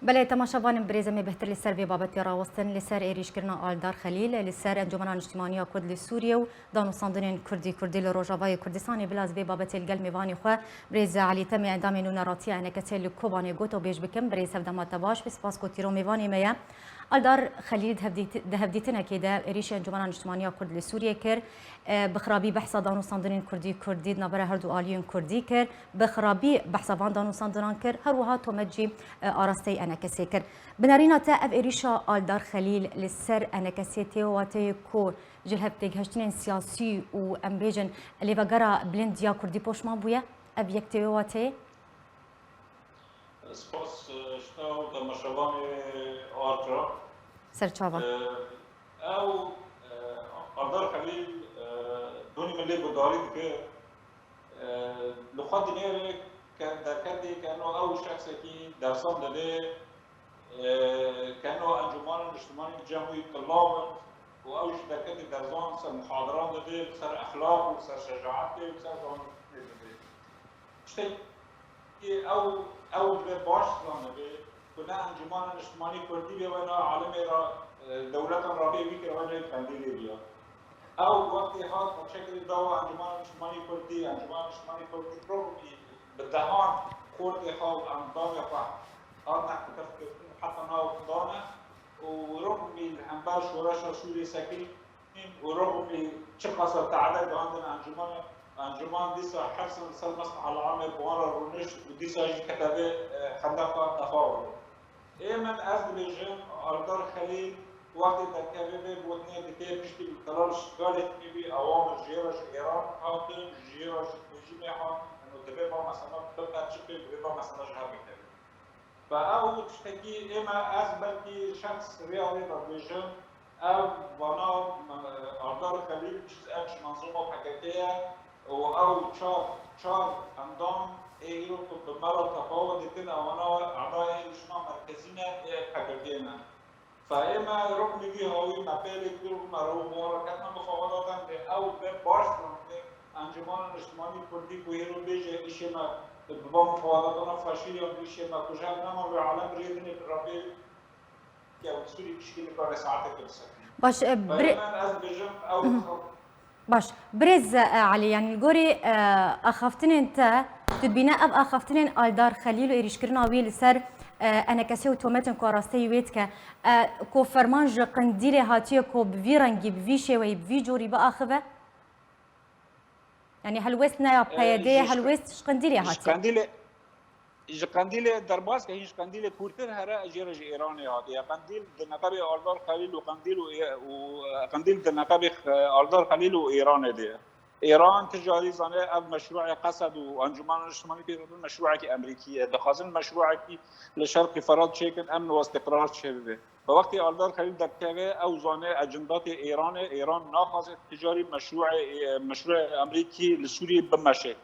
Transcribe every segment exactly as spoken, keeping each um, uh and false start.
Belê, temaşevanên birêz, em ê bêhtir li ser vê babetê rawestin, li ser êrîşkirina Aldar Xelîl li ser Encûmena Niştimaniya Kurd li Sûriyê û danûstandinên Kurdî Kurdî li Rojavayê Kurdistanê. Bila ez vê babetê li gel mêvanê xwe, birêz Elî Temê, endamê nûneratiya E N K S'ê li Kobanê, gotobêj bikim. Birêz, hevdema te baş be, spas ku tîro mêvanê me ye. Aldar Xelîl di hevdîti-, di hevdîtinekê de êrîşî Encûmena Niştimaniya Kurd li Sûriyê kir, e, bi xirabî behsa danûstandinên Kurdî Kurdî di navbera her du aliyên Kurdî kir. Bi xirabî behsa van danûstandinan kir, her wiha tomet jî, e, arasteyî E N K S'ê kir. Bi nerîna te ev êrîşa Aldar Xelîl li ser E N K S'ê tê wateyê ku ji hevpêkheştinên siyasî û, em bêjin, lêvegera bilind ya Kurdî poşman bûye? Ev yek tê wê wateyê? Spas, e, ji te û temaşevanê Artra. Serçava. E, ew, e, Aldar Xelîl, e, donî min lê guhdarî dike. E, li xwe dinêre ke derketê ke no ew şexsekî dersan dide, e, ke no Encûmana Niştimanî cem wî tilav in û ew ji derketê derzan ser muhadiran dide, li ser exlaq û li ser şecaetê û li ser zanînê dide. Tiştekî ew, ew dibe baş zanibe ku ne Encûmana Niştimanî Kurdî bê wena alemê re, e, dewletan rabê wî kir wena Qendîlê bîya. Ew wextê hat, ew çekirî dawa Encûmana Niştimanî Kurdî, Encûmana Niştimanî Kurdî rûnî bi dehan xortê xwe û endamê xwe hatine qedexkirin û heta nav dane û rûnî li hember şoreşa Sûrê sekinîn û rûnî çiqasa tehdê gihandin encûmanê, encûman dîsa hersin li ser Mesleha Amê bi wan re rûnişt û dîsa jî ketevê, e, xendeqa Tefawa. Ê min, ez dibêjim, Aldar Xelîl wextê derkeve vê gotinê dike, piştî ku Kral Şingalê tînî wî, awamir ji jê re ji Êran hatin, ji jê re ji rejîmê hatin, û divê va mesela biqeçiqe, divê va mesela ji hev bikeve. Ve ew tiştekî ê me, ez belkî şexs rêya wê de dibêjim, ev vana, e, Aldar Xelîl cizek ji menzûma P K K ye û ew çar, çar endam ê îro ku bi me re tefawe dikin, ewana e'dayê Lijna Merkezî ne, ê P K K ne. Fe ê me ruknî vî hawî me pêlê kir û me re û bi wan re ketine mufawedatan, lê ew bê baş zanibê Encûmana Niştimanî Kurdî ku hêro bêje îşê me bi van mufawedatana faşî yan bi îşê me ku ji hev neman wê alem rê dinê bi rabê ke Sûrî pişkî nikare saeteke bisekine. Baş, e, Belê birê- min ez dibêjim ew Baş. Birêz, e, Elî, yanî li gorî, e, axaftinên te, tu dibîne ev axaftinên Aldar Xelîl û êrîşkirina wî li ser, e, E N K S û tometên ku arasteyî wê dike, e, ku ferman ji Qendîlê hatiye ku bi vî rengî, bi vî şêweyî, bi vî corî biaxive? Yanî helwêst ne ya E, P Y D'ê ye, ji ji helwêst ji Qendîlê ji hatiye. Qendîlê, ji Qendîlê derbas ke, hîn ji Qendîlê kûrtir here, jê re ji Îranê hatiye. Qendîl di neqebê Aldar Xelîl û Qendîl û Ê-, û, e, Qendîl di neqebê, e, Aldar Xelîl û Îranê de ye. Îran ti carî zane ev meşruê Qesed û Encûmena Niştimanî pê re bin meşruekî Amerîkî ye. Dixwazin meşruekî li Şerqî Ferat çêkin, emn û îstiqrar çêbibe. Bi wextê Aldar Xelîl derdikeve, ew zane ecindatê Îranê, Îran naxwaze ti carî meşruê, meşruê Amerîkî li Sûriyê bimeşe.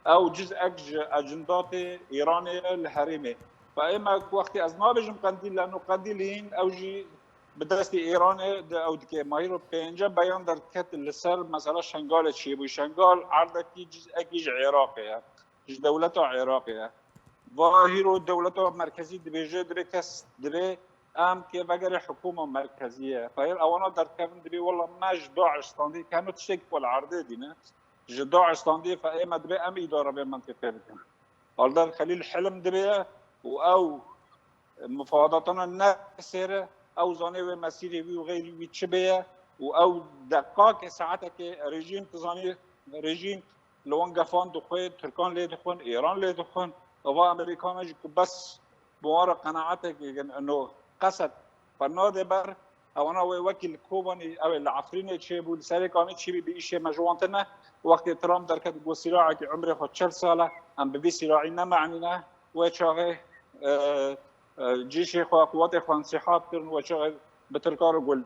Ew cizek ji ecindatê Îranê ye li herêmê. Fe ê me ku wextê ez nabêjim Qendîl, leno Qendîl hîn ew jî bi destê Îranê de ew dike. Mahîro pênce beyan derdiket li ser mesela Şengalê çêbû. Şengal erdekî cizekî ji Iraqê ye, ji dewleta Iraqê ye. Va hîro dewleta merkezî dibêje, dibê kes dibê em kê vegerê hikûma merkezî ye. Xeyr, ewana derdikevin dibê wela me ji DAIŞ standî, keno tiştekî ku li erdê dîne. Ji DAIŞ standî fe ê me dibê em îdare vê mentiqê bikin. Aldar Xelîl hilm dibe û ew mufawedatana ne sêre, ew zanê wê mesîrê wî û xeyrî wî çi bê ye û ew deqakê, saetekê rejîm, tu zanî rejîm li wan gefan dixwe, Tirkan lê dixwin, Îran lê dixwin, eva Amerîkana jî ku bes bi wan re qenaetekê gin, ino Qesed xwe nade ber, ewana wê wekî li Kobanî, ew ê li Efrînê çêbû, li Serêkanê çêbî, bi îşê me ji wan tune. Wextê Trump derket got, sîlahekî umrê xwe çel sal e, em bi vî sîlahî neme'nîne, wê çaxê, e, e, cîşê xwe, quwetê xwe însihat kirin, wê çaxê bi Tirkan re got,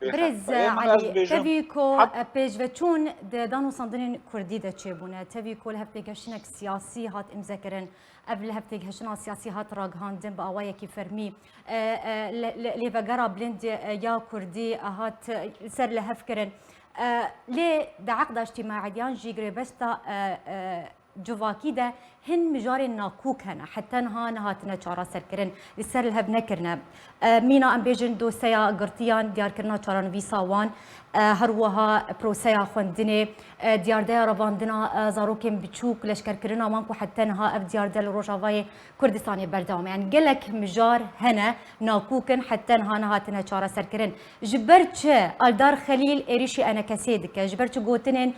Birêz Elî, tevî ku, e, pêşveçûn di danûstandinên kurdî de çêbûne, tevî ku li hevpêgeştinek siyasî hat îmzekirin, ev li hevpêgeştina siyasî hat ragihandin bi awayekî fermî, e, e, li, li, lêvegera bilind, e, ya kurdî, e, hat, e, ser li hev kirin. E, lê di eqda îctîmaî yan jî girêbesta, e, e, Civakî de hin mijarên nakûk hene, heta niha nehatine çareserkirin, li ser li hev nekirine. E, mîna em bêjin doseya girtiyan, diyarkirina çarenivîsa wan, e, her wiha proseya xwendinê, e, diyardeya revandina, e, zarokên biçûk, leşkerkirina wan ku heta niha ev diyarde li Rojavayê Kurdistanê berdewam e. Yani gelek mijar hene, nakûk in, heta niha nehatine çareserkirin. Ji ber çi Aldar Xelîl êrîşî ENKS'ê dike? Ji ber çi gotinên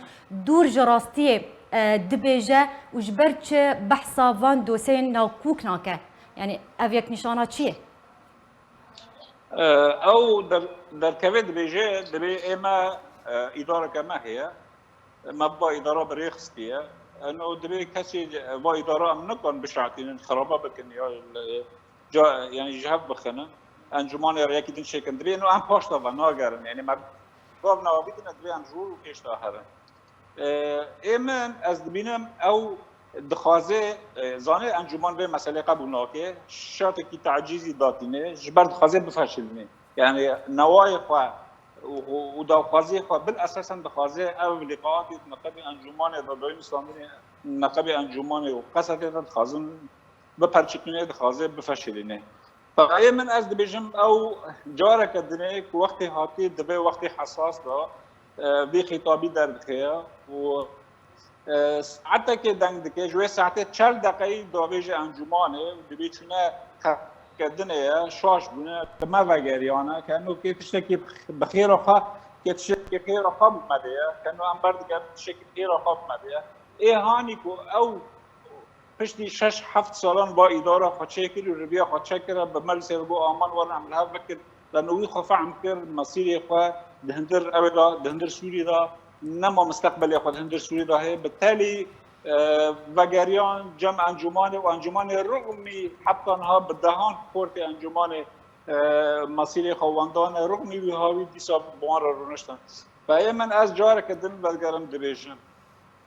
dûr ji rastiyê, e, dibêje û ji ber çi behsa van doseyên nakûk nake? Yani ev yek nîşana çi ye? E, ew der-, derkeve dibêje, dibê ê me, e, îdareke me heye. Me va îdara bi rê xistiye. Eno dibê kesê va îdara em nikan bişatînin, xiraba bikin ya, e, ca, yani ji hev bixinin. Encûmanê rêyekî din çêkin. Dibê eno em paşta ve nagerin. Yani me gav navîtine, dibê em ji wir û pêş de herin. E, ê min, ez dibînim ew dixwaze, e, zanê encûman vê meselê qebûl nake, şertekî tacîzî datîne, ji ber dixwaze bifeşilîne. Yani newayê xwe û, û, û daxwaziyê xwe bil esasen dixwaze ev lîqaatê di neqebê encûmanê de, dayîn standinê neqebê encûmanê û qesetê de dixwazin biperçikîne, dixwaze bifeşilîne. Rayê min, ez dibêjim, ew careke dinê ku wextê hatî, divê wextê hesas de, e, vê xîtabî derdixe û, e, saetekê deng dike, ji wê saetê çel deqeyî davêje encûmanê û dibê çûne qeqedinê ye, şaş bûne, bi me vegeriyane, ke eno kê tiştekî bi xêra xwe, kê tiştekî xêra xwe bi me de ye, ke eno em berdigerin tiştekî xêra xwe bi me de ye. Ê hanî ku ew piştî şeş heft salan va îdara xwe çêkir û riviya xwe çêkir, bi me li ser got, aman werin em li hev bikin. Lano wî xwe fehm kir, mesîrê xwe di hundir ew de, di hundir Sûrî de, nema misteqbelê xwe di hundir Sûrî de heye. Bi telî, e, vegeriyan cem encûmanê û encûmanê rûmî heta niha bi dehan portê encûmanê, e, mesîrê xwe wendane, rûmî wî hawî dîsa bi wan re rûniştin. Fe ê min, ez careke din vedigerim dibêjim.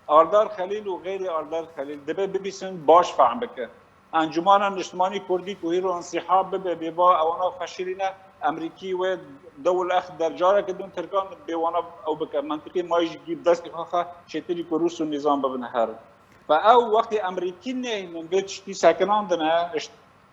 Aldar Xelîl û xeyrî Aldar Xelîl dibe bibîsin, baş fehm bikin. Encûmana Niştimanî Kurdî ku hîro însîhab bibe, bêva ewana xwe şirîne, Emerîkî wê dewil ex dercareke din Tirkan bêwana ew bike. Mentiqî mayî ji gî destê xwe xe çêtirî ku Rûs û nîzam bibine herin. Fe ew wextê Emerîkî nehînin vê tiştî sekinandine, iş-,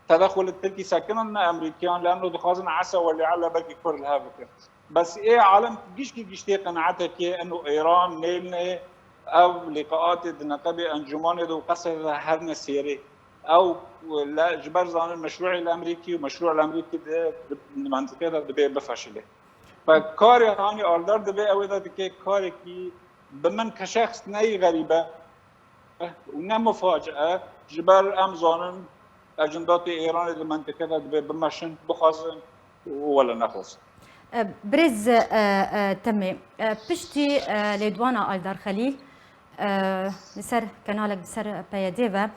tedexulê Tirkî sekinandine Emerîkiyan, li eno dixwazin esa welî ele belkî Kurd li hev bikin. Bes ê alem gişkî giştê qenaetekê eno Îran nêlnê ev lîqaatê di neqebê encûmanê de û qesede de herne sêrê. Ew le, ji ber zanin meşrûê li Emerîkî û meşrû li Emerîkî di, di mentiqê de dibê bifeşilê. Fe karê hanî Aldar dibê ew ê de dike karekî bi min ke şexs neyî xerîb e. Û ne miface e, ji ber em zanin ecindatê Êranê di mentiqê de dibê bimeşin, bixwazin û wele nexwazin. E, birêz, e, e, Temê, e, piştî, e, lêdwana Aldar Xelîl, e, li ser kenalek, li ser P Y D ve,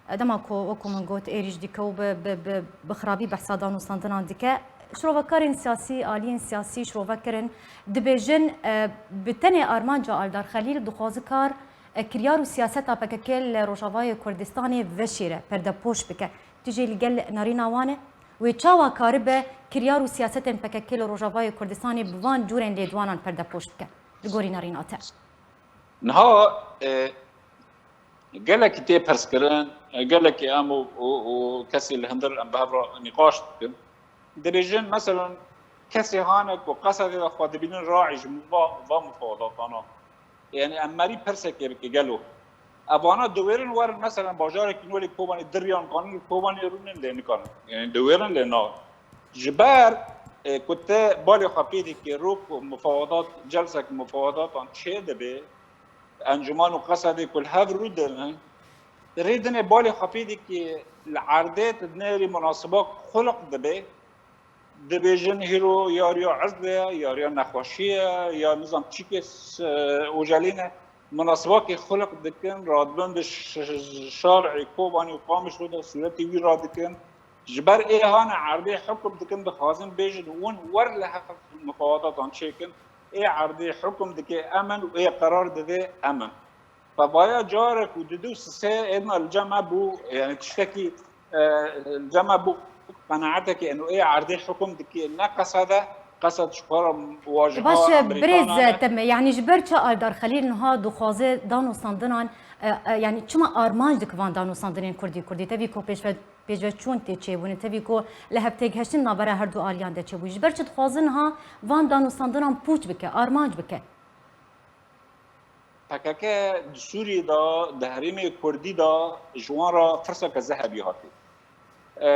e, dema ku, wekû min got, êrîş dike û bi, bi, bi, bi xirabî behsa danûstandinan dike, şrovekarên siyasî, aliyên siyasî şrove kirin, dibêjin, e, bi tenê armanca Aldar Xelîl dixwaze kar e, kiryar û siyaseta P K K li Rojavayê Kurdistanê veşêre, perdepoş bike. Tu jî li gel nerîna wan e? Wê çawa karibe kiryar û siyasetên P K K li Rojavayê Kurdistanê bi van cûrên lêdwanan perdepoş bike? Li gorî nerîna te. Niha, e, gelekî tê pirskirin, e, gelekî em û, û, û kesê li hundir em bi hev re nîqaş dikin. Dibêjin, meselan, kesê hane ku qesedê de xwe dibînin raî ji va, va mufawedatana. Yani em merî pirsekê bike gelo. Evana diwêrin werin, meselan, bajarekî nû lê Kobanê diriyan kanin û Kobanê rûnin lê nikanin. Yani diwêrin lê na. Ji ber, e, ku te balê xwe pê dikê rok û mufawedat, celsek mufawadatan çê dibe, encûman û qesedê ku li hev rû dinin, rê dinê balê xwe pê dikê li erdê tu dinêrî munasiba xulq dibe, dibêjin hîro yariya Izlê ye, yariya nexweşî ye, ya nizam çîkê s-, Ocelî ne. Munasibakê xulq dikin, radibin di ş-, ş-, şarê Kobanî û Qamişlo de sûretê wî radikin. Ji ber ê hane erdê hukm dikin, dixwazin bêjin, win wer li hev mufawadatan çêkin, ê erdê hukm dike em in û ê qerar dide em in. Fe vaya carek û didu sisê êdna li cem me bû, yani tiştekî, e, li cem me bû, qenaetekî eno ê erdê hukum dikê, ne qesede, qesed ji xwe re wajiha Baş e, Amerîkana birêz ne. Teme, yani ji ber çi Aldar Xelîl niha dixwaze danûstandinan, E, e, yani çima armanc dike van danûstandinên kurdî kurdî? Tevî ku pêşve, pêşveçûn tê çêbûne, tevî ku li hevtêgihiştin navbera her du aliyan de çêbûye. Ji ber çi dixwazin ha van danûstandinan pûç bike, armanc bike? P K K di Sûriyê de, di herêmê kurdî de ji wan re firseke zehebî hatî. E,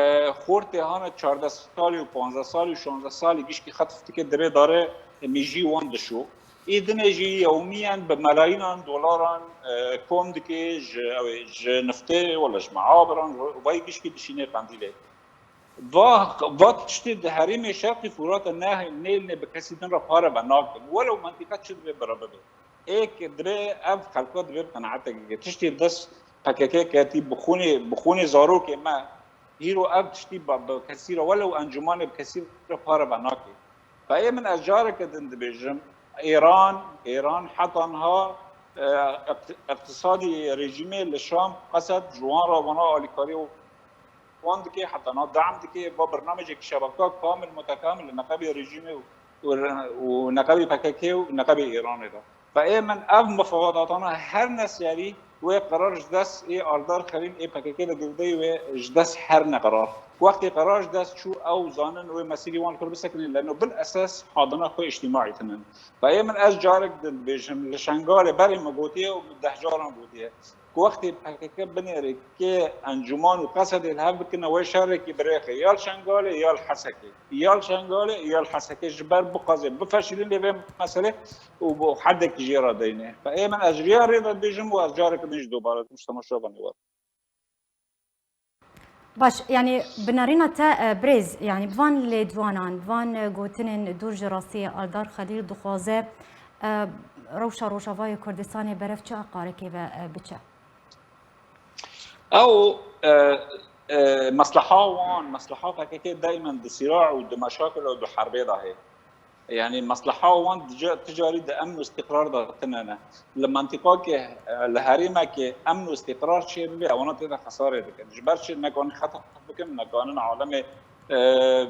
xortê hane çardeh salî û panzdeh salî û şanzdeh salî gişkî xetf dike, divê dare mêjî wan dişo. Ê dinê jî yewmiyen bi melayînan dolaran, e, kom dike ji, ew ê, ji niftê, wala ji meabiran, vay gişkî dişînê Qendîlê. Va, va tiştê di herêmê Şerqî Furata ne, nêlnê bi kesî din re pare ve nakin. Welew mentîqa çi dibe bira bibe. Êk dibe ev xelka dibe bi qenaetekê. Tiştê dest P K K ketî bi xûnê, bi xûnê zarokê me. Hîro ev tiştî bi, bi kesî re, welew encûmanê bi kesî re pare ve nake. Fe ê min ez careke din dibêjim, Êran, Êran heta niha, e, iqti-, iqtisadî rejîmê li Şam, Qesed, ji wan re wana alîkarî wan dike, heta niha deam dike, va birnamecekî şebeka kamil mutekamil li neqebê rejîmê û, û, û neqebê P K K û neqebê Êranê de. Fe ê min ev mifawedatana her ne serî wê qerar ji dest ê Aldar Xelîl ê P K K de girteyî wê ji dest her ne qerar. Wextê qerar ji dest çû ew zanin wê mesîrî wan li xwe bisekinin leno bil esas hadina xwe îctîmaî tinin. Fe ê min ez carek din dibêjim li Şengalê berê min gotiye û min deh caran gotiye. Ku wextê P K K binêre kê encûman û Qesedê li hev bikine wê şerekî birêxe ya li Şengalê ya li Hesekê. Ya li Şengalê ya li Hesekê ji ber biqazê bifeşilîn lê vê meselê û bi hedekî jê re deyne. Fe ê min ez ji riya rê ve dibêjim û ez careke din jî dobare dikim ji temaşevanê we. Baş, yani bi nerîna te, e, birêz, yani bi van lêdwanan, bi van, e, gotinên dûr ji rastiyê Aldar Xelîl dixwaze, e, rewşa Rojavayê Kurdistanê berev çi aqarekê ve, e, biçe? Ew, e, e, mesleha wan, mesleha P K K daimen di sîra û di meşakil û di herbê de heye. Yani mesleha wan dica-, ticarî di emn û îstîqrar de tine ne. Li mentiqakê, e, li herêmekê emn û îstîqrar çêbibe, ewana tê de xesarê dikin. Ji ber çi nekanin xetef bikin, nekanin alemê, e,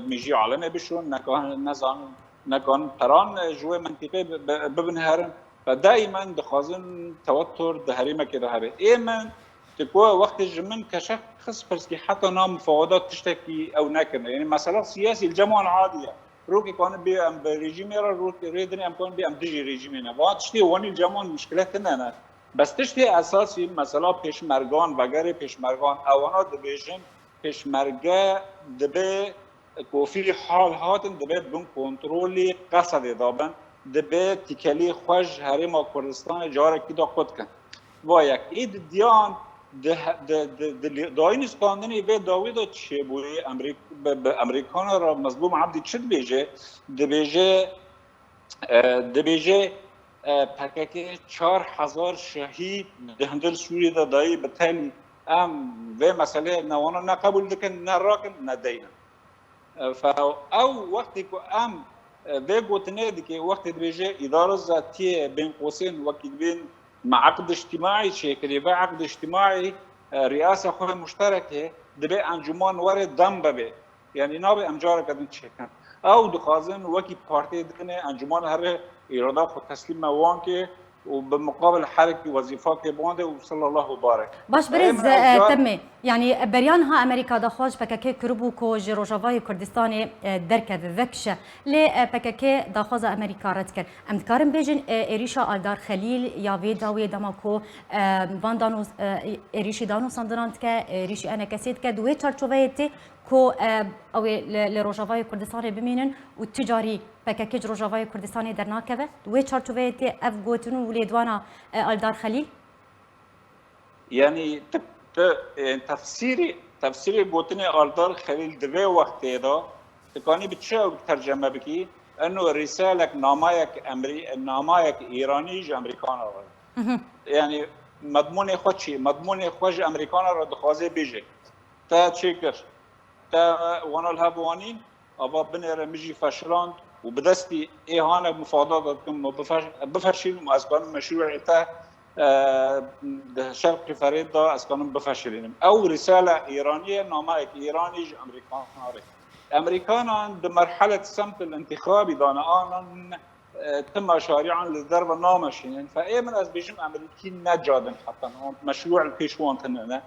mêjî alemê bişon, nekanin nezanin, nekanin peran, e, ji wê mentiqê bi-, bi-, bibin herin. Ve daimen dixwazin tewetur di herêmekê de hebe. Ê min, ti ku wextê ji min keşexis pirsî heta na mifawedat tiştekî ew nekirine. Yani mesela siyasî li cem wan adî ye. Rokê kanin bê em bi rejîmê re, rokê rê din em kanin bê em dijî rejîmê ne. Van tiştê wanî li cem wan mişkile tine ne. Bes tiştê esasî mesela pêşmergan, vegerê pêşmergan, ewana dibêjin pêşmerge dibe kofî hal hatin, dibe bin kontrolê Qesedê dabin, dibe tîkelî xwe ji herêma Kurdistanê carekî de qut kin. Va yek. Ê di diyan di, di, di, di dayîn û standinê vê dawî de çêbûyî Emerîk-, bi, bi Emerîkana re Mezlûm Ebdî çi dibêje? Dibêje, e, dibêje, e, P K K çar hezar şehîd di hundir Sûriyê de dayî bi tenî. Em vê meselê ne wana ne qebûl dikin, ne rakin, ne deynin. Fe ew wextê ku em, e, vê gotinê dike, wextê dibêje îdara zatiyê bên qosên wekî dibên me eqd îctîmaî çêkirî, vê eqd îctîmaî, e, riyasa xwe muşterek hê, dibê encûman were dem bibê. Yanî nabe em careke din çêkin. Ew dixwazin wekî partiyê dikine encûman here îrada xwe teslîme wan ke û bi muqabil herekî wezîfakê bande û sallallahu barek. Baş birêz, e, Temê, yanî beriyan ha Amerîka daxwaz ji P K K kiribû ku ji Rojavayê Kurdistanê, e, derkeve, vekişe. Lê, e, P K K daxwaza Amerîka red kir. Em dikarin bêjin, e, êrîşa Aldar Xelîl ya vê dawiyê dema ku, e, van dano-, e, êrîşî danûstandinan dike, êrîşî enekesê dike, di wê çarçoveyê tê ku, e, ew ê li, li Rojavayê Kurdistanê bimînin û ti carî P K K ji Rojavayê Kurdistanê dernakeve? Di wê çarçoveyê tê ev gotin û lêdwana, e, Aldar Xelîl? Yanî ti, ti, e, tefsîrê, tefsîrê gotinê Aldar Xelîl di vê wextê de dikanî bi çi ew terceme bikî? Eno rîsalek, namayek Emerî-, namayek Îranî ji Emerîkana re. Yanî medmûnê xwe çi? Medmûnê xwe ji Emerîkana re dixwaze bêje. Te çêkir. Te wana li hev wanîn, ava binêre min jî feşiland û bi destî ê hanek mufadata dikim û bifeş-, bifeşînim û ez kanim meşrûê te, e, di şerqî ferê de ez kanim bifeşilînim. Ew rîsale Îranî ye, namayek Îranî ji Emerîkana re. Emerîkanan di merhelet semtil intixabî dane anan, e, tima şariyan li derve nameşînin. Fe ê min ez bêjim Emerîkî ne cadin heta niha. Meşrû li pêş wan tine ne.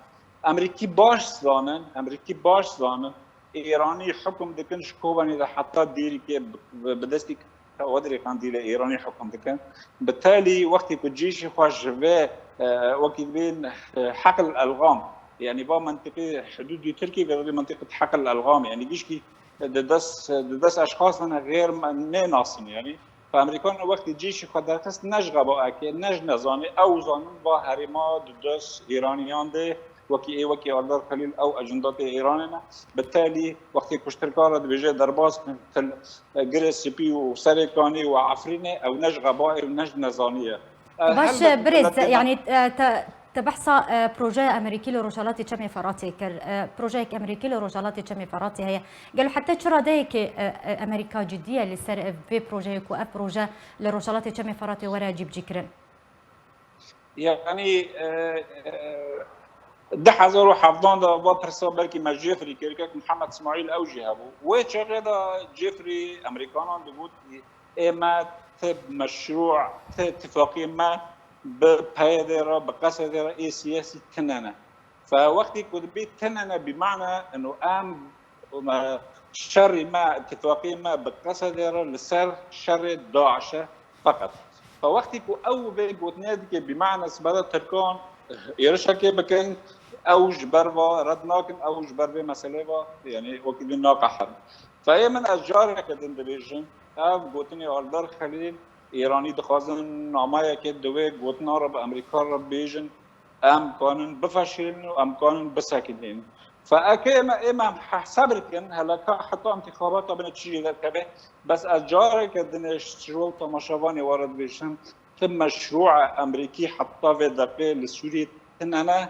Emerîkî baş zanin, Emerîkî baş zanin. Îranî hukum dikin ji Kobanê de heta Dêrikê bi, bi, bi destî Wedirê qandîlê Îranî hukum dikin. Bi telî wextê ku cîşî xwe ji vê, e, wekî dibên, e, heql elgam, yani va mentiqê hudûdî Tirkî ve dibê mentiqet heql elgam, yani gişkî di dest, di dest eşxas de ne xêr me-, nênasin, yani. Fe Amerîkan wextê cîşî xwe derxist ne ji xebaekê, ne ji nezanê, ew zanin va herêma di dest Îraniyan de, wekî ê, wekî Aldar Xelîl ew ecindatê Îranê ne. Bi telî wextê ku ji Tirkan re dibêje derbas bin, til-, Girê Spî û Serê Kanî û Efrînê, ew ne ji xebaê û ne ji nezanî ye. E, Baş helbet e, birêz, miletê me yani e, te, te behsa e, projeya Amerîkî li Rojhelatê Çemê Feratê kir. E, projeyek Amerîkî li Rojhelatê Çemê Feratê heye. Gelo heta çi radeyekê e, e, Amerîka cidî ye li ser e, vê projeyê ku ev proje li Rojhelatê Çemê Feratê were cîbicîkirin? Yani, e, e, du hezar û hevdan de va pirsa belkî me Jeffrey Kirkek Muhammed Smail ew jî hebû. Wê çaxê de Jeffrey Amerîkanan digot, ê me ti meşrû, ti tifaqî me bi P Y D re, bi Qesedê re ê siyasî tine ne. Fe wextî ku dibî tine ne, bî mane ino em, me, şerî me, tifaqî me bi Qesedê re li ser şerê DAIŞ e feqet. Fe wextî ku ew vê gotinê dike, bî mane sibe de Tirkan êrişekê bikin, ew ji ber ve red nakin, ew ji ber vê meselê ve, yani wekî dibî naqeherin. Fe ê min ez careke din dibêjim, ev gotinê Aldar Xelîl, Îranî dixwazin nameyekê di wê gotina re bi Amerîka re bêjin, em kanin bifeşîlin û em kanin bisekinînin. Fe eke ême, ême he-, sebir kin, heleka heta intixabata bine çi jî derkeve. Bes ez careke dinê ji ro temaşevanê we re dibêjim, ti meşrûa Amerîkî heta vê deqê li Sûriyê tine ne.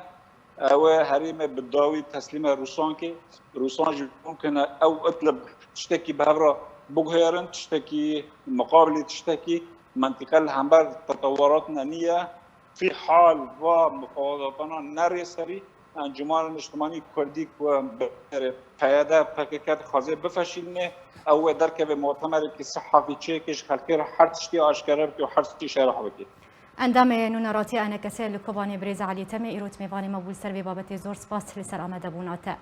Ew ê herêmê bi dawî teslîme Rûsan kê. Rûsan jî mumkin e ew Idlib tiştekî bi hev re biguherin, tiştekî muqabilî tiştekî, mentiqe li hember tetewurat ne niye. Fî hal va mufawedatana nerê serî, Encûmana Niştimanî Kurdî ku bi P Y D P K K dixwaze bifeşîlîne, ew ê derkeve mutemerekî sehafî çêke ji xelkê re her tiştî aşkere bike û her tiştî şerh bike. Endamê Nûneratiya Enekesê li Kobanê Birêz Elî Temê îro mêvanê me bû, li ser vê babetê zor spas li ser amadebûna te.